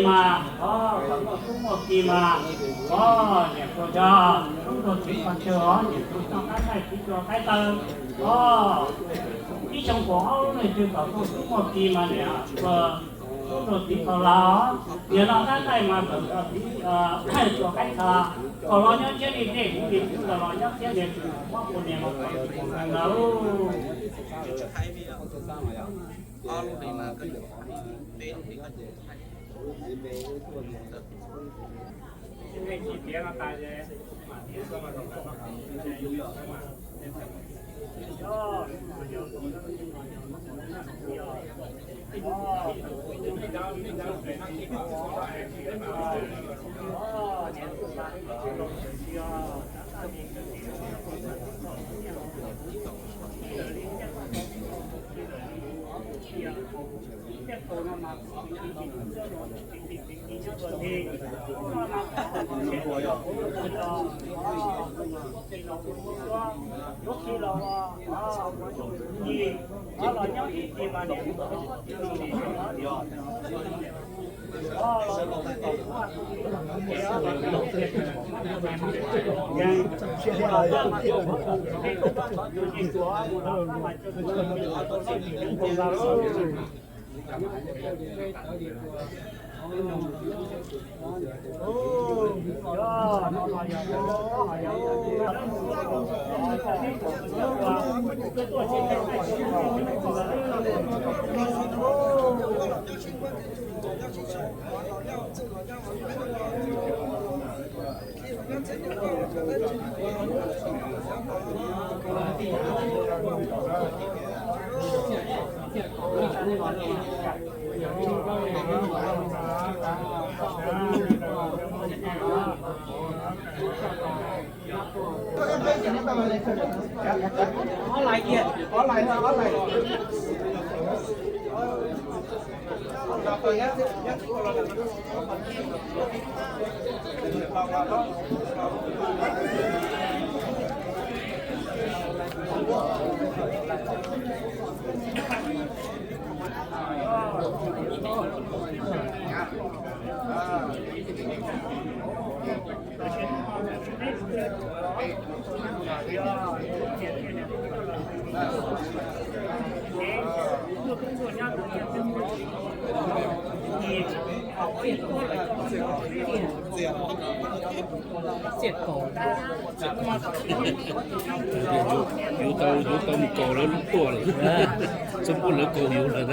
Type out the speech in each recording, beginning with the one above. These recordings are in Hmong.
Mas, o, kom muaj tub muaj ki mas, o, niam tus cov tub tus txiv qhov chaw os, niam tus noj qab nqaij txiv tus qaib taw, o, ib xyoo kaum ob lub ntuj twg kom muaj tub muaj ki mas niam tus tub tus txiv tau los, niam noj qab nqaij mas kom txiv tus qaib tau, kom los nyob ntiaj li tej kuv li kuv los los nyob thiab niam tus mob kuv niam los kom txiv lawm. Yuav tau, yuav tau mus kaus lawv lub tuaj lawm, txhob pub lawv kaus yus lawm.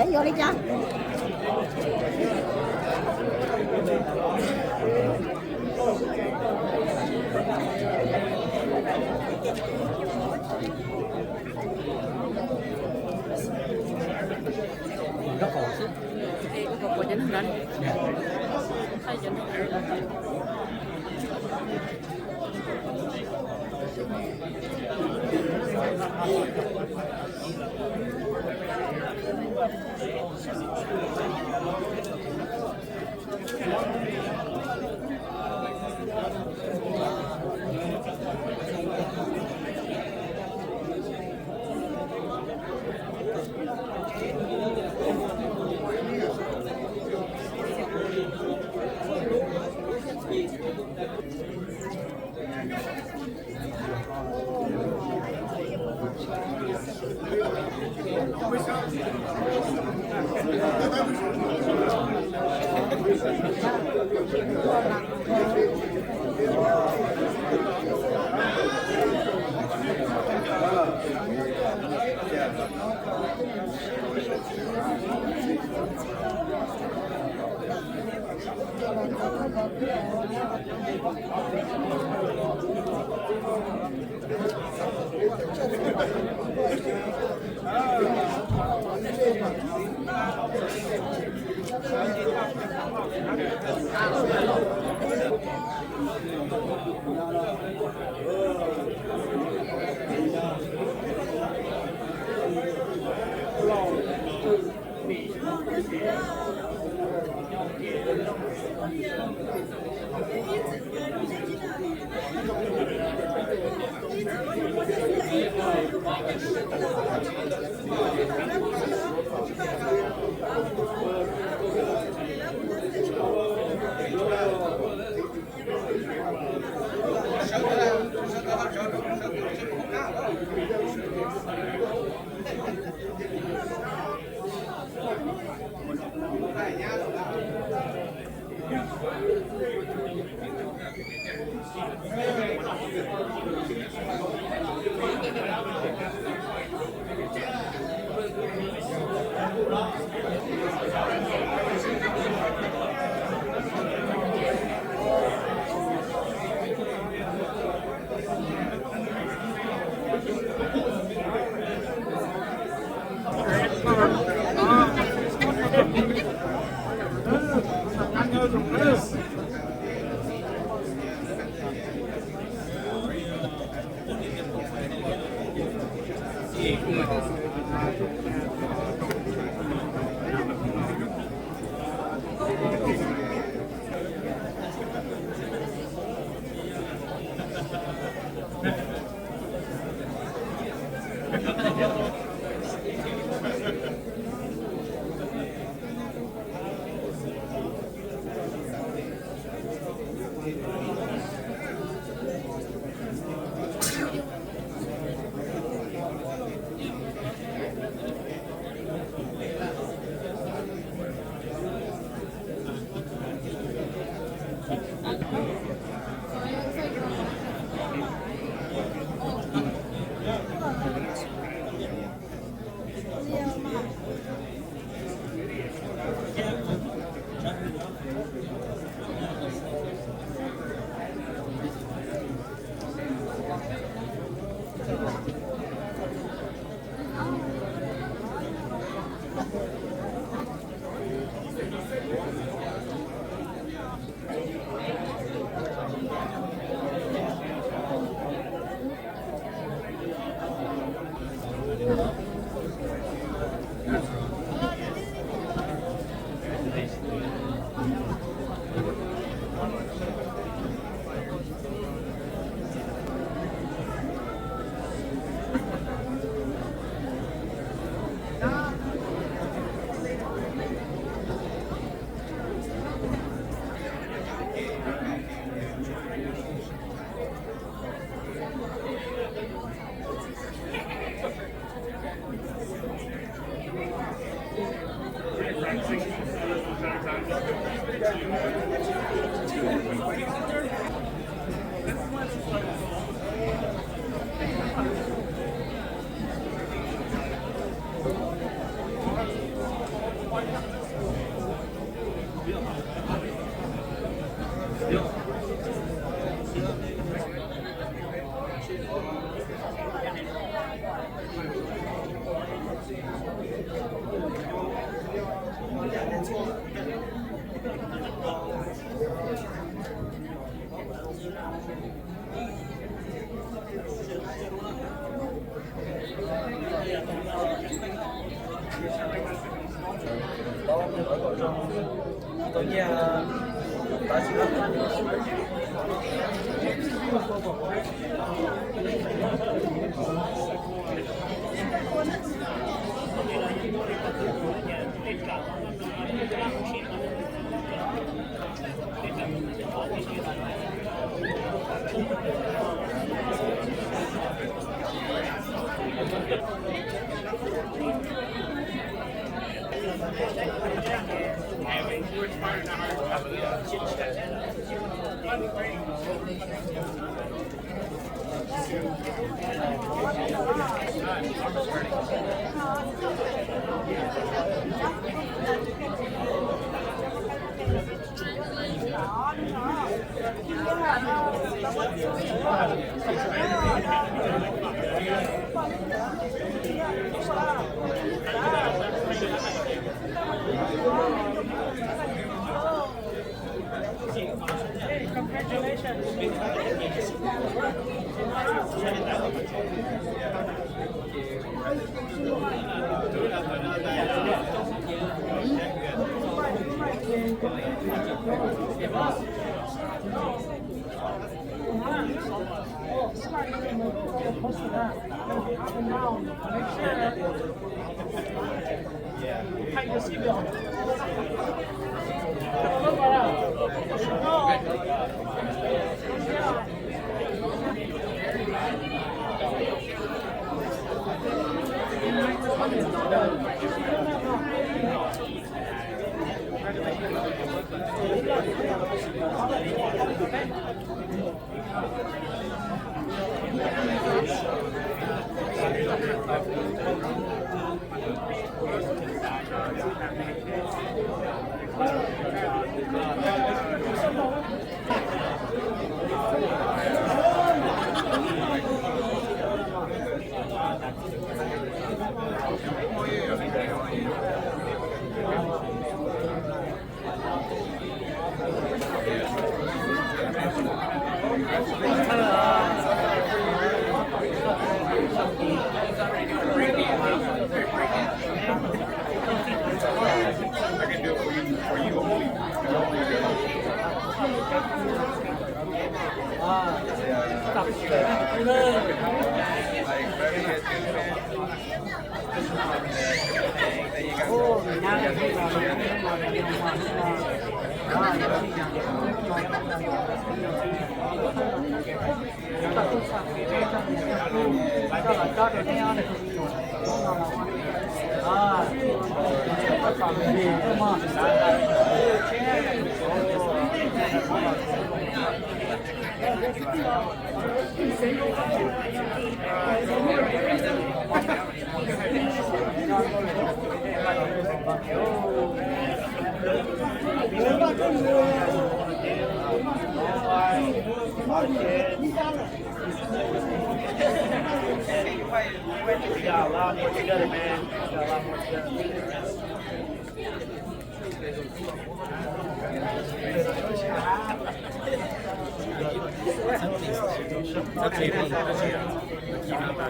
Es yuav li cas?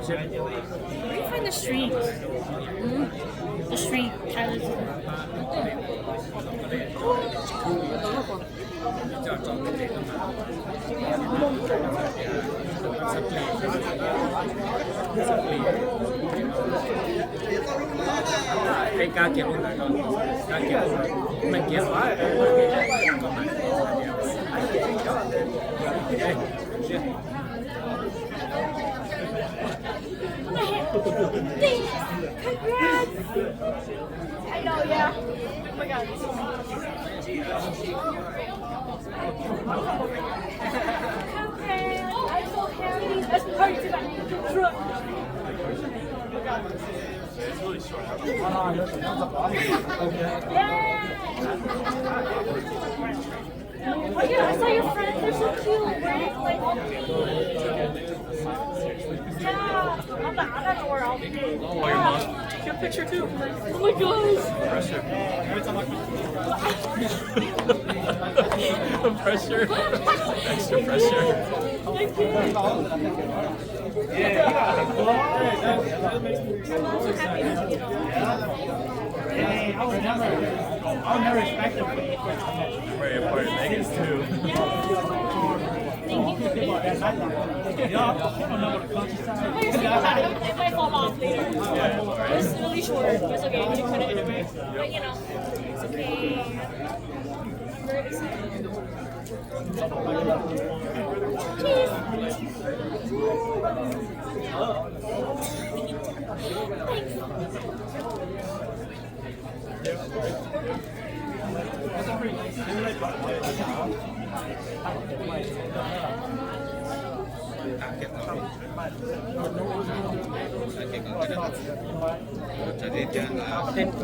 Where do you find the string? Mm, the string. Tyler's. Congrats! I know, yeah. Oh my god. Congrats! I'm so happy. Let's party tonight. Yeah. Oh yeah, I saw your friends. They're so cute. Wearing, like, all pink. Yeah, I'm like, I don't know where I'll be. Oh, your mom? Your picture too. Oh my gosh. Pressure. Pressure. Extra pressure. Thank you. Hey, I was never, I was never expecting for you. Right, right, thank you too. Thank you for being here. It might fall off later. It's really short. It's okay. You can cut it in a bit. But you know, it's okay. We're excited. Cheers. Thanks.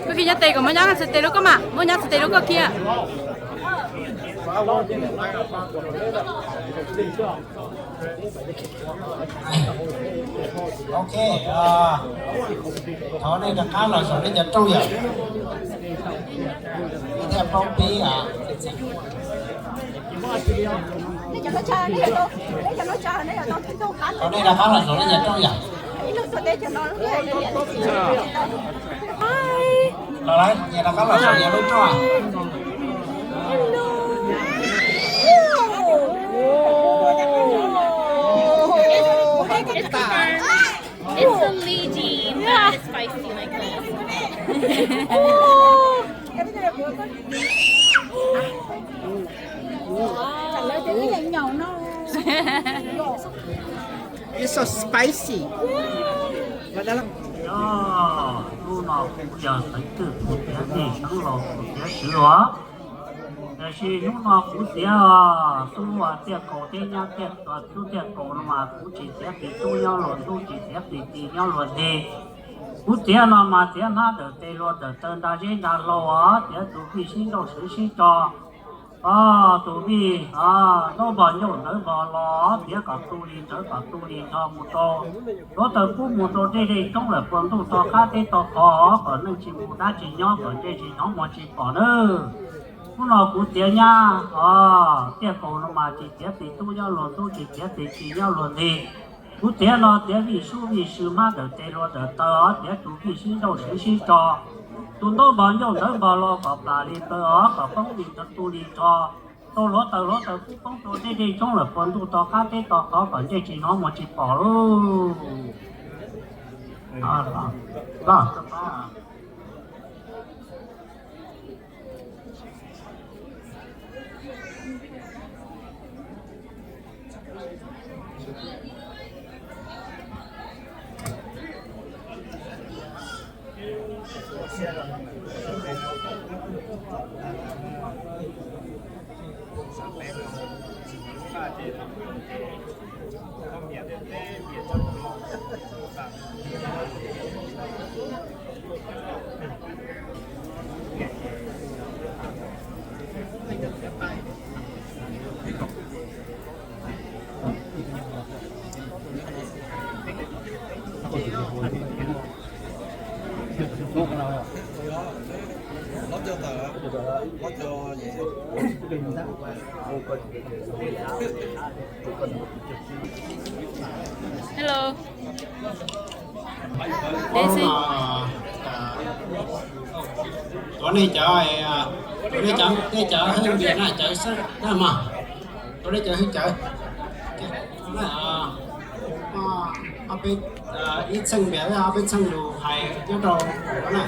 Koj khi nyob tes kom muab nyob txhais tes rau koj mas, muab nyob txhais tes rau koj kiag. Ok, thov nej rov qab los saum nej cov rooj yom. Ib thiaj plaub peb. Thov nej rov qab los saum nej cov rooj yom. Los lawm, nyias rov qab los saum nyias lub rooj. It's the Li Jin. It's spicy like that. It's so spicy. Hnub no kuv yog Xeev Twj Phu Tiav nej Xeev Laus Phu Tiav Swv os. Tiam sis hnub no kuv txiav os, tub tiaj kaus thiab nyab tiaj, tub tiaj kaus no mas kuv tsis txiav plis tub nyob luag ntub, tsis txiav plis tis nyob luag nteg. Kuv txiav no mas txiav hnab ntawm tes luag ntawm taw nra zeb nra hlau os, txiav tus vij sib nrauj swv sib tso. Os, tus vij ntaub npog ncauj ntawv npog los, txiav kom tu li ntawv kom tu li nrho mus rau hluav taws kub mus rau dej dej roob lawm puas ntuj to qab teb to qhov, kom neej tsis mus dab tsis nyob, kom ntsej tsis hnov muag tsis pom nawb. Hnub no kuv txiav nyab os, tiaj kaus no mas tsis txiav plis tub nyob luag ntub, tsis txiav plis tis nyob luag nteg. Kuv txiav no txiav vij sub vij sw hmab ntawm tes luag ntawm taw os, txiav tus vij sib nrauj swv sib tso. Tus ntaub npog ncauj ntawv npog los kom plam li taw os, kom poob li ntawv tu li nrho. Rau hluav taws hluav taws kub poob rau dej dej roob lawm puas ntuj to qab teb to qhov, kom ntsej tsis hnov muag tsis pom lauj. Hello. Daisy. Tuav nej cov, tuav nej cov, nej cov hwj npias na, cov xab na mas. Tuav nej cov hwj cawv. Ob peb, ib txheej npias, ob peb txheej lus hais nyob rau na.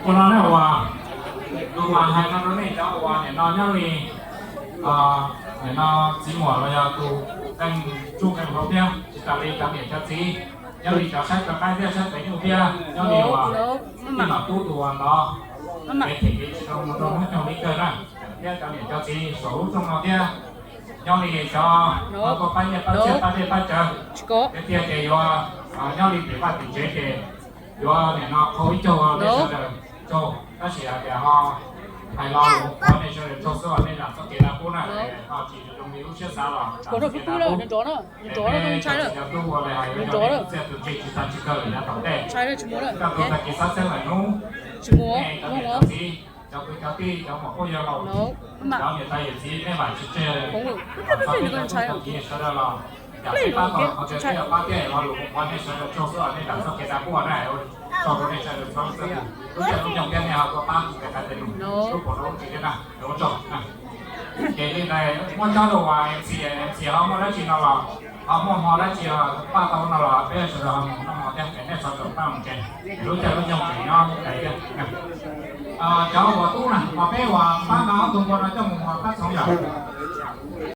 Ua no ne uas, tus uas hais no rau nej cov uas nim no nyob li, nim no txiv muam los yog tus qee tsuj qee hauv thiab, tsis tas li cov niam cov txiv, nyob li cov saib rov qab thiab saib pem nyuj thiab, nyob li uas tij nom tub tus uas ntawd, kev them kev tsis zoo mus rau hnub nyoog li kawg na, thiab cov niam cov txiv saum lub rooj no thiab, nyob li cov uas tuaj pab nyiaj pab txiaj pab dej pab cawv, tiag tiag ces yuav nyob li pem vaj tim tsev ces yuav nim no qhau ib caug nej sawv daws tsaug, tab sis hais tias ho hais lo lus thov nej sawv daws tsaug xwb, nej zam txoj kev dab qub na, ho tsis zoo li lub siab xav los zam txoj kev dab qub. Tsis yog tub ua li hais yuav cov txiaj tus tseg tsis tag tsis kawg lawm yav tom ntej, koj tus tag kis xav xeeb lawm hnub, nej cov niam cov txiv, cov kwv cov tij, cov muam phauj yawg laus, cov niam tais yawm txiv nej vam tsis tseg, txog peb cov tub cov kiv sawv daws los yam peb pab tau qhov twg peb yuav pab thiab, lo lus mus qhuav nej sawv daws tsaug xwb, nej zam txoj kev dab qub na, tsaug rau nej sawv daws txhua leej txhua tus, lub caij lub nyoog thiab nej ho tuaj pab kev hais tej lus, lub pom rau lub txiv thiab na, ua tsaug. Ces li ntawd muab cob rau uas MC, MC ho muaj dab tsi no los, ho muaj hmo dab tsi paj tau no los peb sawv daws ho mus noj hmo thiab, nej sawv daws pab mus tsev, lub caij lub nyoog tseem nyob mus thiab. Cov uas tub na, ho peb uas pab nqa ob tug npua no coj mus pab txhoov yom.